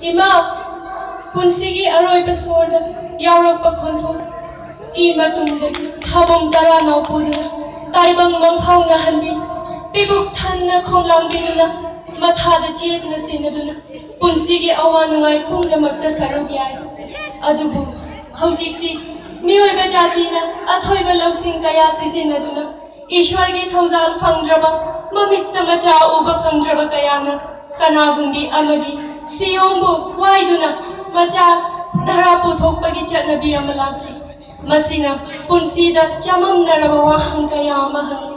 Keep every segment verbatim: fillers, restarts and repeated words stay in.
ꯏꯃꯥ, ꯄꯨꯟꯁꯤꯒꯤ ꯑꯔꯣꯏꯕ ꯁꯣꯔꯗ ꯌꯥꯎꯔꯛꯄ ꯈꯣꯟꯊꯣꯛ꯫ ꯏ ꯃꯇꯨꯝꯗꯒꯤ ꯊꯥꯕꯣꯡ ꯇꯔꯥ ꯅꯥꯎꯄꯨꯗꯨꯅ ꯇꯥꯏꯕꯪ ꯃꯪꯐꯥꯎꯅꯍꯟꯕꯤ꯫ ꯄꯤꯕꯨꯛ ꯊꯟꯅ ꯈꯣꯡꯂꯥꯡꯕꯤꯗꯨꯅ ꯃꯊꯥꯗ ꯆꯦꯠꯅ ꯁꯤꯟꯅꯗꯨꯅ ꯄꯨꯟꯁꯤꯒꯤ ꯑꯋꯥ ꯅꯨꯡꯉꯥꯏ ꯄꯨꯝꯅꯃꯛꯇ ꯁꯔꯨꯛ ꯌꯥꯏ꯫ ꯑꯗꯨꯕꯨ ꯍꯧꯖꯤꯛꯇꯤ ꯃꯤꯑꯣꯏꯕ ꯖꯥꯇꯤꯅ ꯑꯊꯣꯏꯕ ꯂꯧꯁꯤꯡ ꯀꯌꯥ ꯁꯤꯖꯤꯟꯅꯗꯨꯅ ꯏꯁ꯭ꯋꯔꯒꯤ ꯊꯧꯖꯥꯜ ꯐꯪꯗ꯭ꯔꯕ, ꯃꯃꯤꯠꯇ ꯃꯆꯥ ꯎꯕ ꯐꯪꯗ꯭ꯔꯕ ꯀꯌꯥꯅ ꯀꯅꯥꯒꯨꯝꯕꯤ ꯑꯃꯒꯤ ꯁꯤꯌꯣꯡꯕꯨ ꯋꯥꯏꯗꯨꯅ ꯃꯆꯥ ꯙꯔꯥ ꯄꯨꯊꯣꯛꯄꯒꯤ ꯆꯠꯅꯕꯤ ꯑꯃ ꯂꯥꯛꯈꯤ꯫ ꯃꯁꯤꯅ ꯄꯨꯟꯁꯤꯗ ꯆꯃꯝꯅꯔꯕ ꯋꯥꯍꯪ ꯀꯌꯥ ꯑꯃ ꯍꯪꯏ꯫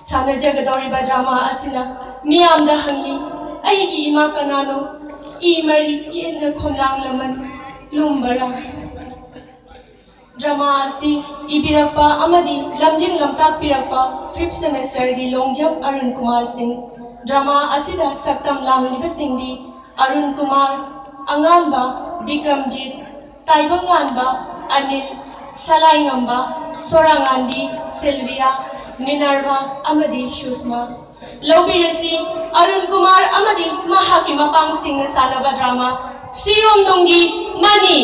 ꯁꯥꯟꯅꯖꯒꯗꯧꯔꯤꯕ ꯗ꯭ꯔꯃꯥ ꯑꯁꯤꯅ ꯃꯤꯌꯥꯝꯗ ꯍꯪꯂꯤ, "ꯑꯩꯒꯤ ꯏꯃꯥ ꯀꯅꯥꯅꯣ? ꯏ ꯃꯔꯤ ꯆꯦꯠꯅ ꯈꯣꯝꯂꯥꯡ ꯂꯃꯟ ꯂꯨꯝꯕꯔꯥ?" ꯗ꯭ꯔꯃꯥ ꯑꯁꯤ ꯏꯕꯤꯔꯛꯄ ꯑꯃꯗꯤ ꯂꯝꯖꯤꯡ ꯂꯝꯇꯥꯛꯄꯤꯔꯛꯄ fifth semesterꯒꯤ ꯂꯣꯡꯖꯝ ꯑꯔꯨꯟ ꯀꯨꯃꯥꯔ ꯁꯤꯡ꯫ ꯗ꯭ꯔꯃꯥ ꯑꯁꯤꯗ ꯁꯛꯇꯝ ꯂꯥꯡꯂꯤꯕꯁꯤꯡꯗꯤ ꯑꯔꯨꯟ ꯀꯨꯃꯥꯔ, ꯑꯉꯥꯟꯕ, ꯕꯤꯀ꯭ꯔꯝꯖꯤꯠ, ꯇꯥꯏꯕꯪꯉꯥꯟꯕ, ꯑꯅꯤꯜ, ꯁꯂꯥꯏꯉꯝꯕ, ꯁꯣꯔꯥꯉꯥꯟꯕꯤ, ꯁꯤꯜꯚꯤꯌꯥ, ꯃꯤꯅꯔꯚꯥ ꯑꯃꯗꯤ ꯁꯨꯁꯃꯥ꯫ ꯂꯧꯕꯤꯔꯁꯤ ꯑꯔꯨꯟ ꯀꯨꯃꯥꯔ ꯑꯃꯗꯤ ꯃꯍꯥꯛꯀꯤ ꯃꯄꯥꯡꯁꯤꯡꯅ ꯁꯥꯟꯅꯕ ꯗ꯭ꯔꯃꯥ ꯁꯤꯌꯣꯝꯅꯨꯡꯒꯤ ꯃꯅꯤ꯫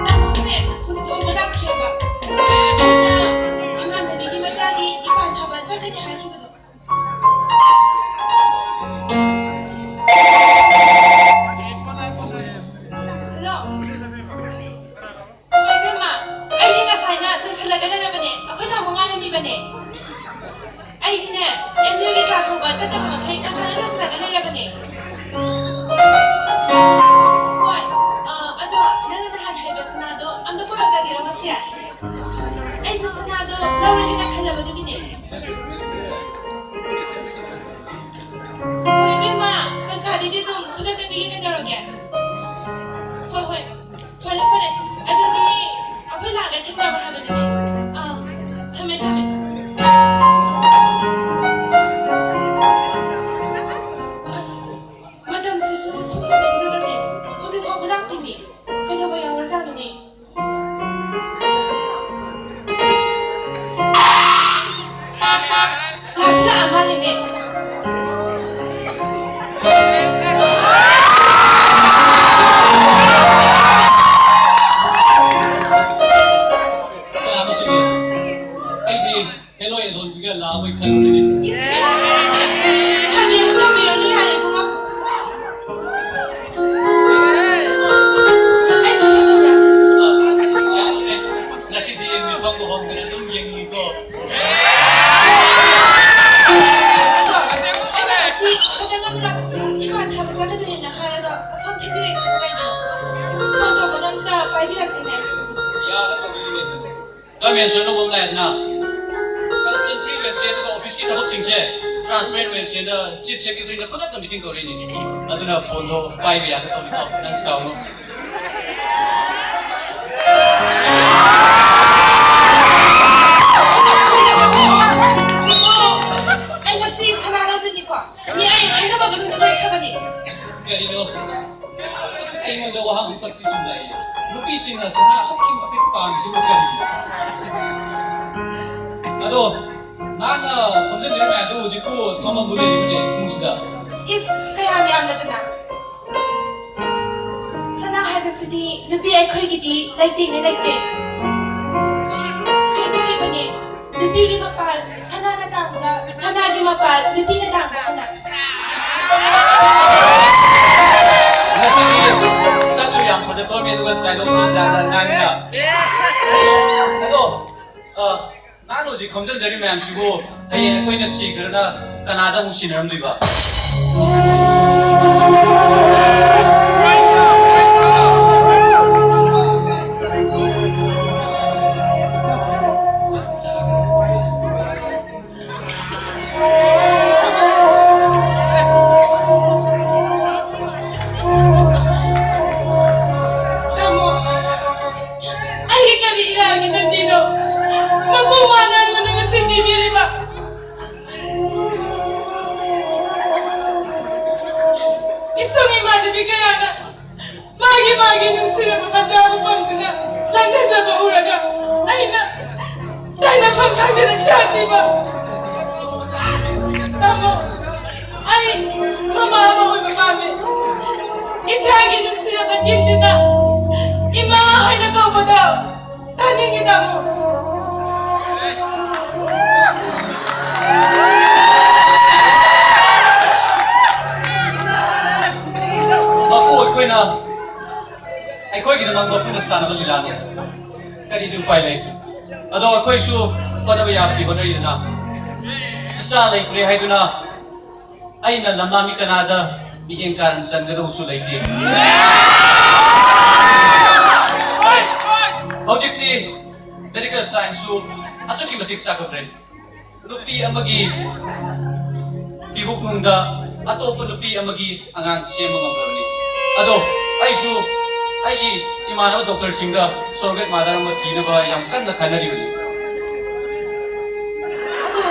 ꯇꯥꯃꯣꯁꯦ ꯍꯧꯖꯤꯛ ꯐꯥꯎꯕ ꯂꯥꯛꯇ꯭ꯔꯤꯕ? ꯑꯩꯅ ꯏꯃꯥꯟꯅꯕꯤꯒꯤ ꯃꯆꯥꯒꯤ ꯏꯄꯥꯟ ꯊꯥꯕ ꯆꯠꯀꯅꯤ ꯍꯥꯏꯈꯤꯕꯗꯣ꯫ ꯍꯜꯂꯣ꯫ ꯍꯣꯏ, ꯏꯕꯦꯝꯃ, ꯑꯩꯗꯤ ꯉꯁꯥꯏꯅ ꯂꯣꯏꯁꯤꯜꯂꯒ ꯂꯩꯔꯕꯅꯦ꯫ ꯑꯩꯈꯣꯏ ꯇꯥꯃꯣ ꯉꯥꯏꯔꯝꯃꯤꯕꯅꯦ꯫ ꯑꯩꯗꯤꯅꯦ, ꯑꯦꯝ ꯌꯨꯒꯤ ꯀ꯭ꯂꯥꯁ ꯍꯧꯕ ꯆꯠꯇꯕ ꯃꯈꯩ ꯉꯁꯥꯏꯅ ꯂꯣꯏꯁꯤꯜꯂꯒ ꯂꯩꯔꯕꯅꯦ꯫ ꯍꯣꯏ, ꯑ, ꯑꯗꯣ ꯅꯪꯅ ꯅꯍꯥꯟ ꯍꯥꯏꯕ ꯁꯅꯥꯗꯣ ꯑꯝꯇ ꯄꯨꯔꯛꯇꯒꯦꯔꯣ ꯉꯁꯤ? ꯑꯩꯁꯦ ꯁꯅꯥꯗꯣ ꯂꯧꯔꯒꯦꯅ ꯈꯜꯂꯕꯗꯨꯒꯤꯅꯦ꯫ ꯍꯣꯏ, ꯏꯕꯦꯝꯃ, ꯄꯩꯁꯥꯗꯨꯗꯤ ꯑꯗꯨꯝ ꯈꯨꯗꯛꯇ ꯄꯤꯒꯦ ꯀꯩꯗꯧꯔꯒꯦ? ꯍꯣꯏ, ꯍꯣꯏ, ꯐꯔꯦ, ꯐꯔꯦ꯫ ꯑꯗꯨꯗꯤ ꯑꯩꯈꯣꯏ ꯂꯥꯛꯑꯒ ꯊꯦꯡꯅꯕ ꯍꯥꯏꯕꯗꯨꯅꯦ꯫ ꯑꯥ, ꯊꯝꯃꯦ, ꯊꯝꯃꯦ꯫ ꯃꯥꯅꯤꯅꯦ꯫ ꯀꯅꯥꯅꯣ ꯁꯤꯕꯨ? ꯑꯩꯗꯤ ꯍꯦꯂꯣꯏ ꯑꯦꯖꯣꯟꯕꯤꯒ ꯂꯥꯛꯑꯕꯣꯏ ꯈꯜꯂꯨꯔꯦꯅꯦ꯫ ꯏꯁ! ꯐꯥꯒꯤ ꯑꯃꯨꯛ ꯇꯧꯕꯤꯔꯅꯨ ꯌꯥꯔꯦ ꯏꯕꯨꯡꯉꯣ꯫ ꯑꯩꯁꯨ ꯐꯖꯕ꯭ꯔꯥ? ꯑ, ꯌꯥꯕꯅꯦ꯫ ꯉꯁꯤꯗꯤ ꯃꯤꯐꯝꯒ ꯍꯣꯡꯗꯅ ꯑꯗꯨꯝ ꯌꯦꯡꯅꯤꯡꯉꯤꯀꯣ꯫ ꯑꯗꯣ, ꯑꯩꯅ ꯉꯁꯤ ꯈꯛꯇꯪ ꯅꯠꯇꯅ ꯏꯃꯥ ꯊꯥꯕ ꯆꯠꯀꯗꯣꯏꯅꯦꯅ ꯍꯥꯏꯔꯒ ꯑꯁꯣꯝ ꯊꯦꯡꯅꯔꯛꯏꯁꯤꯕꯨ ꯀꯩꯒꯤꯅꯣ? ꯐꯣꯟ ꯇꯧꯕꯗ ꯑꯝꯇ ꯄꯥꯏꯕꯤꯔꯛꯇꯦꯅꯦ꯫ ꯌꯥꯒ ꯇꯧꯕꯤꯔꯤꯅꯦ꯫ ꯒꯃꯦꯟ ꯁꯣꯏꯅꯧꯕ ꯑꯃ ꯂꯥꯛꯑꯦꯗꯅ꯫ ꯀꯔꯞꯁꯟ ꯐ꯭ꯔꯤ ꯑꯣꯏꯔꯁꯦ ꯑꯗꯨꯒ ꯑꯣꯐꯤꯁꯀꯤ ꯊꯕꯛꯁꯤꯡꯁꯦ ꯇ꯭ꯔꯥꯟꯁꯄꯦꯔꯦꯟ ꯑꯣꯏꯔꯁꯦꯅ ꯆꯤꯐ ꯁꯦꯀ꯭ꯔꯦꯇꯔꯤꯅ ꯈꯨꯗꯛꯇ ꯃꯤꯇꯤꯡ ꯀꯧꯔꯛꯏꯅꯦ꯫ ꯑꯗꯨꯅ ꯐꯣꯟꯗꯣ ꯄꯥꯏꯕ ꯌꯥꯒꯦ ꯇꯧꯅꯤꯀꯣ, ꯅꯪ ꯁꯥꯎꯅꯨ꯫ ꯑꯩ ꯉꯁꯤ ꯁꯅꯥ ꯂꯧꯗꯣꯏꯅꯤꯀꯣ꯫ ꯃꯤ ꯑꯩ ꯍꯥꯏꯅꯕꯒ ꯂꯣꯏꯅ ꯂꯣꯏꯈ꯭ꯔꯕꯅꯤ꯫ ꯀꯔꯤꯅꯣ? ꯑꯩꯉꯣꯟꯗ ꯋꯥꯍꯪ ꯑꯃꯈꯛꯇꯤ ꯁꯨꯝ ꯂꯥꯛꯏ꯫ ꯅꯨꯄꯤꯁꯤꯡꯅ ꯁꯅꯥ ꯑꯁꯨꯛꯀꯤ ꯃꯇꯤꯛ ꯄꯥꯝꯃꯤꯁꯤꯕꯨ ꯀꯔꯤꯒꯤꯅꯣ? ꯑꯗꯣ, ꯅꯍꯥꯛꯅ ꯈꯣꯝꯖꯤꯟꯖꯔꯤ ꯃꯌꯥꯝꯗꯨ ꯍꯧꯖꯤꯛꯄꯨ ꯊꯝꯕꯝꯕꯨ ꯂꯩꯔꯤꯕꯅꯦ ꯏꯃꯨꯡꯁꯤꯗ? ꯏꯁ, ꯀꯌꯥꯝ ꯌꯥꯝꯂꯗꯅ꯫ ꯁꯅꯥ ꯍꯥꯏꯕꯁꯤꯗꯤ ꯅꯨꯄꯤ ꯑꯩꯈꯣꯏꯒꯤꯗꯤ ꯂꯩꯇꯦꯡꯅꯦ ꯂꯩꯇꯦ꯫ ꯍꯥꯏꯅꯔꯤꯕꯅꯦ, ꯅꯨꯄꯤꯒꯤ ꯃꯄꯥꯜ ꯁꯅꯥꯅ ꯇꯥꯡꯕ꯭ꯔꯥ, ꯁꯅꯥꯒꯤ ꯃꯄꯥꯜ ꯅꯨꯄꯤꯅ ꯇꯥꯡꯕ꯭ꯔꯥ ꯍꯥꯏꯅ꯫ ꯉꯁꯤꯗꯤ ꯁꯛꯁꯨ ꯌꯥꯝ ꯐꯖꯊꯣꯛꯑꯝꯃꯤ, ꯑꯗꯨꯒ ꯗꯥꯏꯂꯣꯛꯁꯨ ꯖꯥꯠ ꯖꯥꯠ ꯉꯥꯡꯉꯤꯅ꯫ ꯑꯗꯣ, ꯑ, ꯅꯍꯥꯛꯅ ꯍꯧꯖꯤꯛ ꯈꯣꯝꯖꯤꯟꯖꯔꯤ ꯃꯌꯥꯝꯁꯤꯕꯨ ꯍꯌꯦꯡ ꯑꯩꯈꯣꯏꯅ ꯁꯤꯈ꯭ꯔꯒ ꯀꯅꯥꯗ ꯑꯃꯨꯛ ꯁꯤꯟꯅꯔꯝꯗꯣꯏꯕ? ꯇꯥꯃꯣ, ꯑꯩꯒꯤ ꯀꯔꯤ ꯏꯔꯥꯜꯒꯤ ꯗꯟꯗꯤꯅꯣ ꯃꯄꯨ ꯃꯥꯅ ꯑꯩꯉꯣꯟꯗ ꯉꯁꯤ ꯄꯤꯕꯤꯔꯤꯕ? ꯏꯁꯨꯡ ꯏꯃꯥꯟꯅꯕꯤ ꯀꯌꯥꯅ ꯃꯥꯒꯤ ꯃꯥꯒꯤ ꯅꯨꯡꯁꯤꯔꯕ ꯃꯆꯥꯕꯨ ꯄꯝꯗꯨꯅ ꯂꯪꯅꯖꯕ ꯎꯔꯒ ꯑꯩꯅ ꯇꯥꯏꯅꯐꯝ ꯈꯪꯗꯅ ꯆꯥꯛꯂꯤꯕ꯫ ꯏꯆꯥꯒꯤ ꯅꯨꯡꯁꯤꯔꯕ ꯆꯤꯟꯗꯨꯅ ꯏꯃꯥ ꯍꯥꯏꯅ ꯀꯧꯕꯗꯣ ꯇꯥꯅꯤꯡꯉꯤ, ꯇꯥꯃꯣ꯫ ꯃꯄꯨ ꯑꯩꯈꯣꯏꯅ, ꯑꯩꯈꯣꯏꯒꯤꯗꯃꯛ ꯃꯄꯨꯅ ꯁꯥꯟꯅꯕ ꯂꯤꯂꯥꯅꯤ꯫ ꯀꯔꯤꯗꯤ ꯎꯄꯥꯏ ꯂꯩ? ꯑꯗꯣ ꯑꯩꯈꯣꯏꯁꯨ ꯍꯣꯠꯅꯕ ꯌꯥꯕꯗꯤ ꯍꯣꯠꯅꯔꯤꯗꯅ꯫ ꯏꯆꯥ ꯂꯩꯇ꯭ꯔꯦ ꯍꯥꯏꯗꯨꯅ ꯑꯩꯅ ꯂꯝꯂꯥꯃꯤ ꯀꯅꯥꯗ ꯃꯤꯠꯌꯦꯡ ꯀꯥꯔꯟ ꯆꯟꯒꯗꯧꯕꯁꯨ ꯂꯩꯇꯦ꯫ ꯍꯧꯖꯤꯛꯇꯤ ꯃꯦꯗꯤꯀꯦꯜ ꯁꯥꯏꯟꯁꯁꯨ ꯑꯁꯨꯛꯀꯤ ꯃꯇꯤꯛ ꯆꯥꯎꯈꯠꯈ꯭ꯔꯦ꯫ ꯅꯨꯄꯤ ꯑꯃꯒꯤ ꯄꯤꯕꯨꯛꯅꯨꯡꯗ ꯑꯇꯣꯞꯄ ꯅꯨꯄꯤ ꯑꯃꯒꯤ ꯑꯉꯥꯡ ꯁꯦꯝꯕ ꯉꯝꯂꯕꯅꯤ꯫ ꯑꯗꯣ ꯑꯩꯁꯨ ꯑꯩꯒꯤ ꯏꯃꯥꯟꯅꯕ ꯗꯣꯛꯇꯔꯁꯤꯡꯒ ꯁꯣꯔꯒꯦꯠ ꯃꯥꯗꯔ ꯑꯃ ꯊꯤꯅꯕ ꯌꯥꯝ ꯀꯟꯅ ꯈꯟꯅꯔꯤꯕꯅꯤ꯫ ꯑꯗꯨ,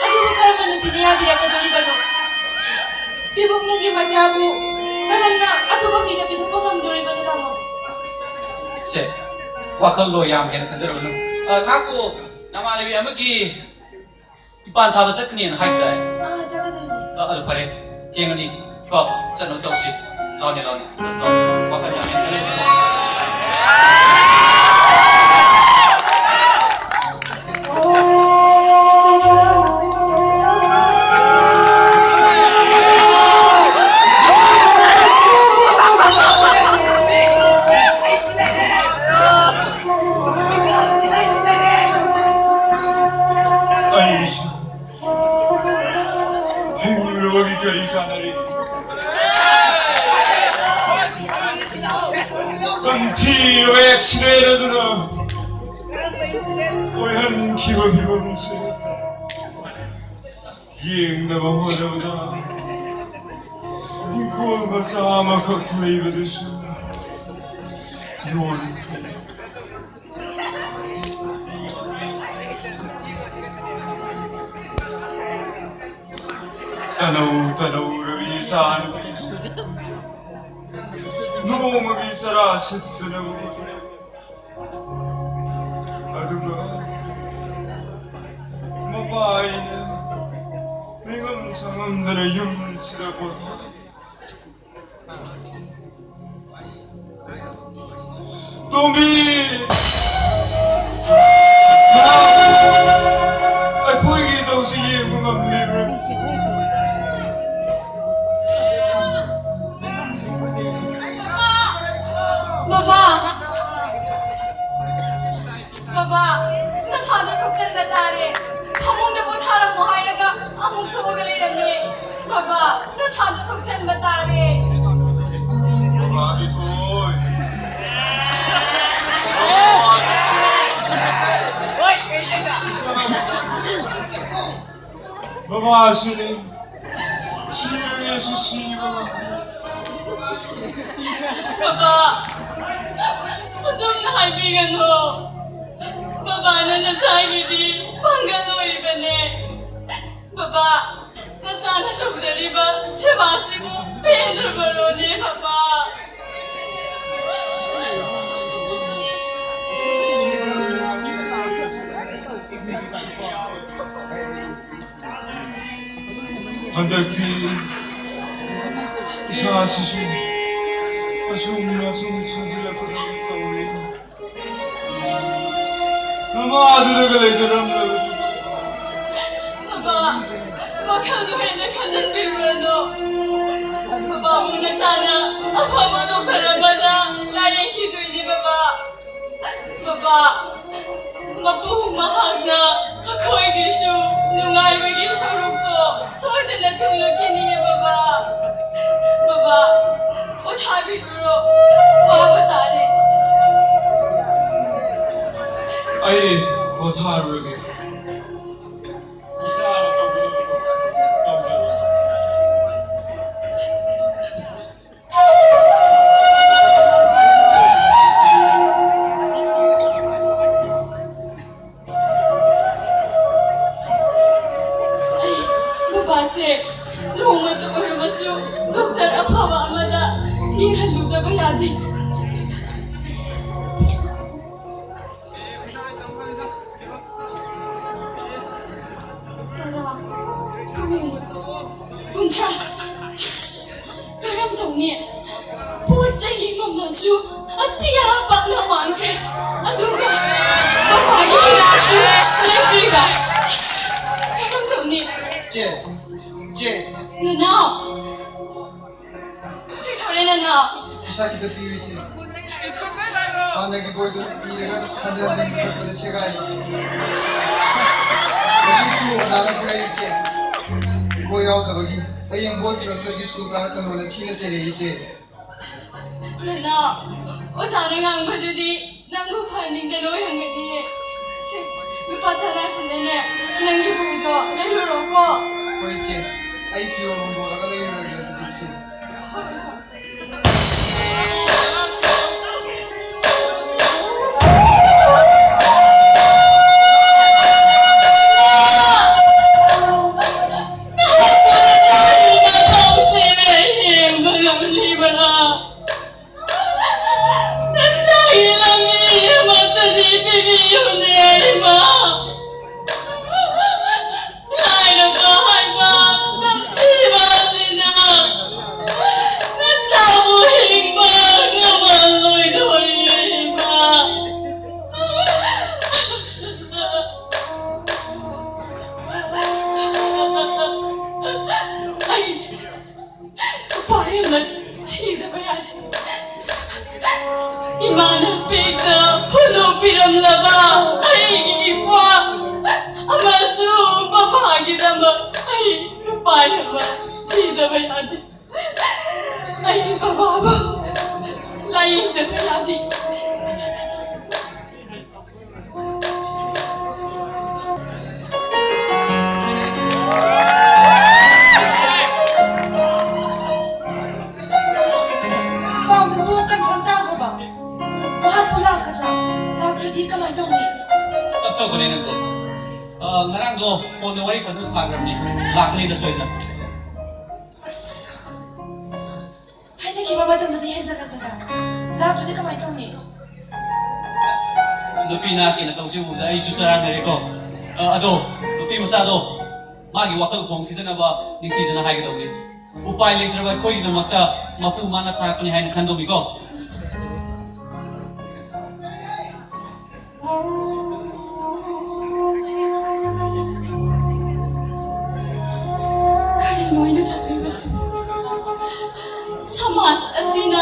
ꯑꯗꯨꯕꯨ ꯀꯔꯝꯕ ꯅꯨꯄꯤꯅ ꯌꯥꯕꯤꯔꯛꯀꯗꯧꯔꯤꯕꯅꯣ? ꯄꯤꯕꯨꯛꯅꯨꯡꯒꯤ ꯃꯆꯥꯕꯨ ꯀꯔꯝꯅ ꯑꯇꯣꯞꯄ ꯃꯤꯗ ꯄꯤꯊꯣꯛꯄ ꯉꯝꯗꯣꯔꯤꯕꯅꯣ, ꯇꯥꯃꯣ? ꯁꯦ, ꯋꯥꯈꯜꯗꯣ ꯌꯥꯝ ꯍꯦꯟꯅ ꯈꯟꯖꯔꯨꯅꯨ꯫ ꯑ, ꯉꯥꯏꯈꯣ, ꯅꯃꯥꯟꯅꯕꯤ ꯑꯃꯒꯤ ꯏꯄꯥꯟ ꯊꯥꯕ ꯆꯠꯀꯅꯤꯅ ꯍꯥꯏꯈꯤꯗꯥꯏ? ꯑꯥ, ꯆꯠꯀꯗꯣꯏꯅꯤ꯫ ꯑ, ꯑꯗꯨ ꯐꯔꯦ, ꯊꯦꯡꯉꯅꯤ꯫ ꯀꯣ, ꯆꯠꯅꯕ ꯇꯧꯁꯤ꯫ ꯂꯥꯎꯅꯦ, ꯂꯥꯎꯅꯦ꯫ ꯆꯠꯁꯤ, ꯂꯥꯎꯅꯦ꯫ ꯋꯥꯈꯜ ꯌꯥꯝ ꯍꯦꯟꯅ ꯈꯟꯖꯔꯨꯅꯨ꯫ ꯑꯩꯁꯨ ꯍꯤꯡꯂꯨꯕꯒꯤ ꯀꯔꯤ ꯀꯥꯟꯅꯔꯤ? ꯇꯝꯊꯤꯔꯕ ꯑꯦꯛꯁꯤꯗꯦꯟ ꯑꯗꯨꯅ ꯑꯣꯏꯍꯟꯈꯤꯕ ꯐꯤꯕꯝꯁꯦ ꯌꯦꯡꯅꯕ ꯍꯣꯠꯅꯕꯗ ꯏꯪꯈꯣꯜ ꯃꯆꯥ ꯑꯃꯈꯛ ꯂꯩꯕꯗꯨꯁꯨ ꯌꯣꯟꯈ꯭ꯔꯦ꯫ ꯇꯅꯧ ꯇꯅꯧꯔꯕꯤ ꯏꯆꯥꯅꯨꯄꯤꯁꯦ ꯅꯣꯡꯃꯒꯤ ꯆꯔꯥ ꯁꯤꯠꯇꯅꯕ ꯍꯣꯠꯅꯩ꯫ ꯑꯗꯨꯒ ꯃꯄꯥ ꯑꯩꯅ ꯅꯤꯡꯉꯝ ꯁꯉꯝꯗꯅ ꯌꯨꯝꯁꯤꯗ ꯄꯣꯊꯥꯏ꯫ ꯇꯣꯝꯕꯤ! ꯑꯩꯈꯣꯏꯒꯤ ꯏꯇꯧꯁꯤ ꯌꯦꯡꯕ ꯉꯝꯂꯤꯕ꯭ꯔꯥ? ꯕꯕꯥ! ꯕꯕꯥ, ꯅꯁꯥꯗꯣ ꯁꯣꯛꯆꯟꯕ ꯇꯥꯔꯦ꯫ ꯐꯃꯨꯡꯗ ꯄꯣꯊꯥꯔꯝꯃꯣ ꯍꯥꯏꯔꯒ ꯑꯃꯨꯛ ꯊꯣꯛꯑꯒ ꯂꯩꯔꯝꯃꯦ꯫ ꯕꯕꯥ, ꯅꯁꯥꯗꯣ ꯁꯣꯛꯆꯟꯕ ꯇꯥꯔꯦ꯫ ꯕꯕꯥ ꯕꯤꯊꯣꯏ꯫ ꯕꯕꯥ! ꯕꯕꯥ ꯑꯁꯤꯅꯤ꯫ ꯁꯤꯔꯒꯦꯁꯨ ꯁꯤꯕ ꯉꯝꯗꯦ꯫ ꯕꯕꯥ, ꯑꯗꯨꯝꯅ ꯍꯥꯏꯕꯤꯒꯅꯨ꯫ ꯕꯕꯥꯅ ꯅꯆꯥꯒꯤꯗꯤ ꯄꯥꯡꯒꯜ ꯑꯣꯏꯔꯤꯕꯅꯦ꯫ ꯕꯕꯥ, ꯅꯆꯥꯅ ꯇꯧꯖꯔꯤꯕ ꯁꯦꯕꯥꯁꯤꯕꯨ ꯄꯦꯟꯗ꯭ꯔꯕꯔꯣꯅꯦ, ꯕꯕꯥ? ꯍꯟꯗꯛꯇꯤ ꯏꯁꯥꯁꯤꯁꯨ ꯑꯁꯨꯝ ꯑꯁꯨꯝ ꯁꯣꯟꯖꯤꯜꯂꯛꯄꯗꯧꯅ ꯇꯧꯔꯦ꯫ ꯅꯃꯥꯗꯨꯗꯒ ꯂꯩꯖꯔꯝꯂꯕꯗꯤ꯫ ꯕꯕꯥ, ꯋꯥꯈꯜꯗꯣ ꯍꯦꯟꯅ ꯈꯟꯖꯤꯟꯕꯤꯔꯨꯔꯅꯨ꯫ ꯕꯕꯥꯕꯨ ꯅꯆꯥꯅ ꯑꯐꯕ ꯗꯣꯛꯇꯔ ꯑꯃꯗ ꯂꯥꯌꯦꯡꯈꯤꯗꯣꯏꯅꯤ, ꯕꯕꯥ꯫ ꯕꯕꯥ, ꯃꯄꯨ ꯃꯍꯥꯛꯅ ꯑꯩꯈꯣꯏꯒꯤꯁꯨ ꯅꯨꯡꯉꯥꯏꯕꯒꯤ ꯁꯔꯨꯛꯇꯣ ꯁꯣꯏꯗꯅ ꯊꯨꯡꯂꯛꯈꯤꯅꯤꯌꯦ, ꯕꯕꯥ꯫ ꯕꯕꯥ, ꯄꯣꯊꯥꯕꯤꯔꯨꯔꯣ, ꯋꯥꯕ ꯇꯥꯔꯦ꯫ ꯑꯩ ꯄꯣꯊꯥꯔꯨꯔꯒꯦ꯫ ꯏꯆꯥꯅ ꯇꯧꯒꯗꯕꯗꯣ ꯇꯧꯖꯔꯣ꯫ ꯑꯩ ꯕꯕꯥꯁꯦ ꯅꯣꯡꯃꯇ ꯑꯣꯏꯔꯕꯁꯨ ꯗꯣꯛꯇꯔ ꯑꯐꯕ ꯑꯃꯗ ꯌꯦꯡꯍꯜꯂꯨꯗꯕ ꯌꯥꯗꯦ꯫ ꯇꯔꯥ, ꯀꯨꯟ, ꯀꯨꯟꯊ꯭ꯔꯥ꯫ ꯑꯁ, ꯀꯔꯝ ꯇꯧꯅꯤ? ꯄꯣꯠ ꯆꯩꯒꯤ ꯃꯃꯜꯁꯨ ꯑꯇꯤꯌꯥ ꯄꯥꯛꯅ ꯄꯩꯁꯥ ꯈꯤꯇ ꯄꯤꯌꯨ, ꯏꯆꯦ꯫ ꯍꯥꯟꯅꯒꯤ ꯕꯣꯏꯗꯨ ꯏꯔꯒ ꯍꯟꯖꯤꯟ ꯍꯟꯖꯤꯟ ꯄꯨꯊꯣꯛꯄꯗ ꯁꯦꯒꯥꯏ꯫ ꯉꯁꯤꯁꯨ ꯑꯣꯖꯥꯅ ꯐꯨꯔꯛꯏ, ꯏꯆꯦ꯫ ꯕꯣꯏ ꯌꯥꯎꯗꯕꯒꯤ꯫ ꯍꯌꯦꯡ ꯕꯣꯏ ꯄꯨꯔꯛꯇ꯭ꯔꯗꯤ ꯁ꯭ꯀꯨꯜ ꯀꯥꯔꯛꯀꯅꯣꯅ ꯊꯤꯅ ꯆꯩꯔꯛꯏ, ꯏꯆꯦ꯫ ꯅꯅꯥꯎ, ꯑꯣꯖꯥꯅ ꯉꯥꯡꯕꯗꯨꯗꯤ ꯅꯪꯕꯨ ꯐꯍꯟꯅꯤꯡꯗꯅ ꯑꯣꯏꯔꯝꯒꯅꯤꯌꯦ꯫ ꯁꯦ, ꯂꯨꯄꯥ ꯇꯔꯥꯁꯤꯅꯅꯦ, ꯅꯪꯒꯤ ꯕꯣꯏꯗꯣ ꯂꯩꯔꯨꯔꯣꯀꯣ꯫ ꯍꯣꯏ, ꯏꯆꯦ꯫ ꯑꯩ ꯐꯤꯔꯣꯜ ꯍꯣꯡꯗꯣꯛꯂꯒ ꯂꯩꯔꯨꯔꯒꯦ ꯑꯗꯨꯗꯤ, ꯏꯆꯦ꯫ ꯍꯣꯏ, ꯍꯣꯏ꯫ ꯅꯁꯥꯒꯤ ꯂꯝꯕꯤ ꯑꯃꯠꯇꯗꯤ ꯄꯤꯕꯤꯌꯨꯅꯦ, ꯏꯃꯥ꯫ ꯂꯥꯏꯔꯕ ꯍꯥꯏꯕ ꯇꯝꯊꯤꯕ ꯑꯁꯤꯅ ꯅꯁꯥꯕꯨ ꯍꯤꯡꯕ ꯉꯝꯍꯜꯂꯣꯏꯗꯧꯔꯤ, ꯏꯃꯥ꯫ ꯑꯩ ꯎꯄꯥꯏ ꯑꯃ ꯊꯤꯗꯕ ꯌꯥꯗꯦ꯫ ꯏꯃꯥꯅ ꯄꯤꯛꯇ ꯍꯨꯟꯗꯣꯛꯄꯤꯔꯝꯂꯕ ꯑꯩꯒꯤ ꯏꯄ꯭ꯋꯥ ꯑꯃꯁꯨꯡ ꯃꯃꯥꯒꯤꯗꯃꯛ ꯑꯩ ꯎꯄꯥꯏ ꯑꯃ ꯊꯤꯗꯕ ꯌꯥꯗꯦ꯫ ꯑꯩ ꯕꯕꯥꯕꯨ ꯂꯥꯌꯦꯡꯗꯕ ꯌꯥꯗꯦ꯫ ꯄꯥꯎꯗꯨꯕꯨ confirm ꯇꯥꯈ꯭ꯔꯕ? ꯃꯍꯥꯛꯄꯨ ꯂꯥꯛꯀꯗ꯭ꯔꯥ? ꯂꯥꯛꯇ꯭ꯔꯗꯤ ꯀꯃꯥꯏ ꯇꯧꯅꯤ? ꯇꯞ ꯇꯧꯕꯅꯦ ꯅꯪꯕꯣ꯫ ꯑ, ꯉꯔꯥꯡꯗꯣ ꯐꯣꯟꯗ ꯋꯥꯔꯤ ꯐꯖꯅ ꯁꯥꯈ꯭ꯔꯕꯅꯤ꯫ ꯂꯥꯛꯀꯅꯤꯗ ꯁꯣꯏꯗꯅ꯫ ꯑꯁ, ꯍꯥꯏꯅꯈꯤꯕ ꯃꯇꯝꯗꯨꯗꯤ ꯍꯦꯟꯖꯜꯂꯛꯄꯗ ꯂꯥꯛꯇ꯭ꯔꯗꯤ ꯀꯃꯥꯏ ꯇꯧꯅꯤ? ꯅꯨꯄꯤ ꯅꯍꯥꯛꯀꯤ ꯅꯇꯧꯁꯤ ꯎꯕꯗ ꯑꯩꯁꯨ ꯆꯔꯥꯡꯅꯔꯦꯀꯣ꯫ ꯑ, ꯑꯗꯣ, ꯅꯨꯄꯤ ꯃꯆꯥꯗꯣ, ꯃꯥꯒꯤ ꯋꯥꯈꯜ ꯍꯣꯡꯈꯤꯗꯅꯕ ꯅꯤꯡꯊꯤꯖꯅ ꯍꯥꯏꯒꯗꯧꯕꯅꯤ꯫ ꯎꯄꯥꯏ ꯂꯩꯇ꯭ꯔꯕ ꯑꯩꯈꯣꯏꯒꯤꯗꯃꯛꯇ ꯃꯄꯨ ꯃꯥꯅ ꯊꯥꯔꯛꯄꯅꯤ ꯍꯥꯏꯅ ꯈꯟꯗꯧꯅꯤꯀꯣ꯫ ꯀꯔꯤꯅꯣ ꯑꯩꯅ ꯇꯧꯔꯤꯕꯁꯤꯕꯨ? ꯁꯃꯥꯖ ꯑꯁꯤꯅ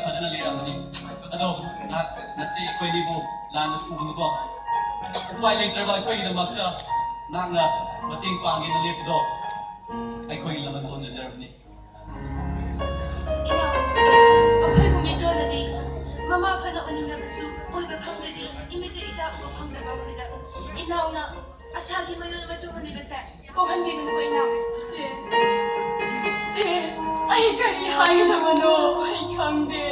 ꯐꯖꯅ ꯂꯩꯔꯝꯕꯅꯤ꯫ ꯑꯗꯣ ꯅꯍꯥꯛ ꯉꯁꯤ ꯑꯩꯈꯣꯏꯅꯤꯕꯨ ꯂꯥꯟꯅ ꯎꯒꯅꯨꯀꯣ꯫ ꯎꯄꯥꯏ ꯂꯩꯇ꯭ꯔꯕ ꯑꯩꯈꯣꯏꯒꯤꯗꯃꯛꯇ ꯅꯍꯥꯛꯅ ꯃꯇꯦꯡ ꯄꯥꯡꯒꯦꯅ ꯂꯦꯞꯄꯗꯣ ꯑꯩꯈꯣꯏꯒꯤ ꯂꯃꯟ ꯇꯣꯟꯖꯖꯔꯕꯅꯤ꯫ ꯏꯅꯥꯎ, ꯑꯩꯈꯣꯏꯕꯨ ꯃꯤꯠꯇꯣꯜꯂꯗꯤ ꯃꯃꯥ ꯐꯅ ꯎꯅꯤꯡꯂꯕꯁꯨ ꯑꯣꯏꯕ ꯐꯪꯗꯗꯤ ꯏꯃꯤꯠꯇ ꯏꯆꯥ ꯎꯕ ꯐꯪꯗꯕ ꯑꯩꯈꯣꯏꯗ ꯏꯅꯥꯎꯅ ꯑꯁꯥꯒꯤ ꯃꯌꯣꯜ ꯃꯆꯨ ꯍꯣꯟꯕꯤꯕꯁꯦ ꯀꯣꯛꯍꯟꯕꯤꯒꯅꯨꯀꯣ ꯏꯅꯥꯎ꯫ ꯆꯦ, ꯆꯦ, ꯑꯩ ꯀꯔꯤ ꯍꯥꯏꯒꯗꯕꯅꯣ ꯑꯩ ꯈꯪꯗꯦ꯫